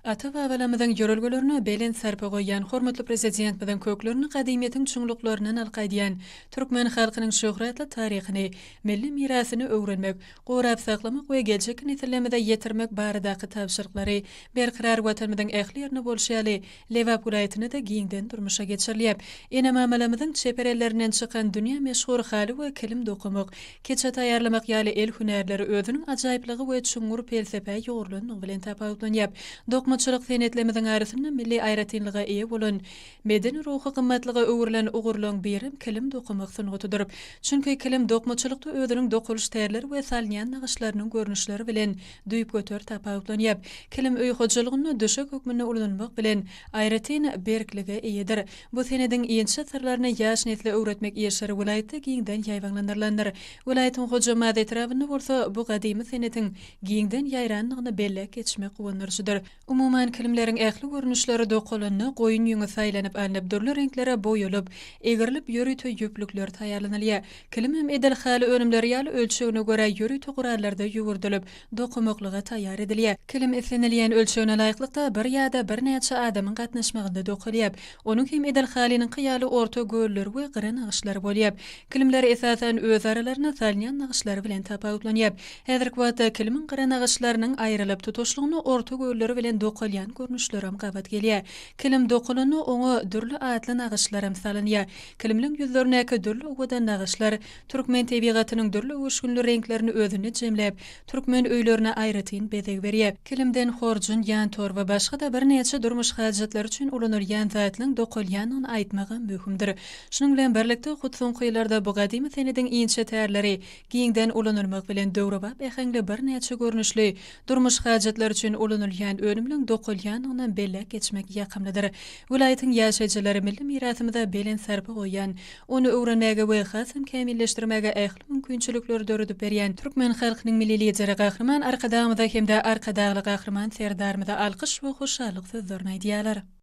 Ata-babalarymyzyň ýörelgelerine belent sarpa goýýan hormatly Prezidentimiziň köklerini gadymyýetiň çuňluklaryndan alyp gaýdýan türkmen halkynyň şöhratly taryhyny, milli mirasyny öwrenmek, gorap saklamak we geljekki nesillerimize ýetirmek baradaky tabşyryklary Berkarar Watanymyzyň ähli ýerinde bolşy ýaly, Lebap welaýatynda-da giňden durmuşa geçirilýär. Ene-mamalarymyzyň çeper ellerinden çykan dünýä meşhur haly we kilim dokamak, keçe taýýarlamak ýaly el hünärleri özüniň ajaýyplygy we çuňňur pelsepä ýugrulanlygy bilen tapawutlanýar. Dokmaçylyk senetlerimiziň arasynda milli aýratynlyga eýe bolan, medeni-ruhy gymmatlyga öwrülen ugurlaryň birem kilim dokamak sungatydyr. Çünki kilim dokmaçylykda özüniň dokalyş tärleri we salynýan nagyşlarynyň görnüşleri bilen düýpgöter tapawutlanýar. Kilim öý hojalygynda düşek hökmünde ulanylmak bilen, aýratyn berklige eýedir. Bu senediň inçe syrlaryny ýaş nesle öwretmek işleri welaýatda giňden ýaýbaňlandyrylandyr. Welaýatyň Hojambaz etrabynda bolsa bu gadymy senetiň giňden ýaýrandygyny belläp geçmek guwandyryjydyr. Umuman, kilimleriň ähli görnüşleri dokalanda, goýun ýüňi saýlanyp alnyp, dürli reňklere boýalyp, egrilip ýörite ýüplükler taýýarlanylýar. Kilimem edil haly önümleri ýaly ölçegine görä ýörite gurallarda ýüwürdilip, dokamaklyga taýýar edilýär. Kilim islenilýän ölçegine laýyklykda bir ýa-da birnäçe adamyň gatnaşmagynda dokalýar. Onuň hem edil halynyňky ýaly orta gölleri we gyra nagyşlary bolýar. Kilimler esasan öz aralarynda salynýan nagyşlary bilen tapawutlanýar. Häzirki wagtda kilimiň gyra nagyşlarynyň aýrylyp, tutuşlygyna orta gölleri bilen dokalýan görnüşlerem gabat gelýär. Kilim dokalanda oňa dürli atly nagyşlaram salynýar. Kilimliň ýüzlerindäki dürli owadan nagyşlar türkmen tebigatynyň dürli öwüşginli reňklerini özünde jemläp, türkmen öýlerine aýratyn bezeg berýär. Kilimden horjun, ýantorba, başga-da birnäçe durmuş hajatlary üçin ulanylýan zatlaryň dokalýandygyny aýtmagam möhümdir. Şunuň bilen birlikde, hut soňky ýyllarda bu gadymy senediň inçe tärleri giňden ulanylmak bilen döwrebap äheňli birnäçe görnüşli durmuş hajatlary üçin ulanylýan önümleň dokalýandygynam belläp geçmek ýakymlydyr. Welaýatyň ýaşaýjylary milli mirasymyza belent sarpa goýýan, ony öwrenmäge we hasam kämilleşdirmäge ähli mümkinçilikleri döredip berýän türkmen halkynyň Milli Lideri Gahryman Arkadagymyza hem-de Arkadagly Gahryman Serdarymyza alkyş we hoşallyk sözlerini aýdýarlar.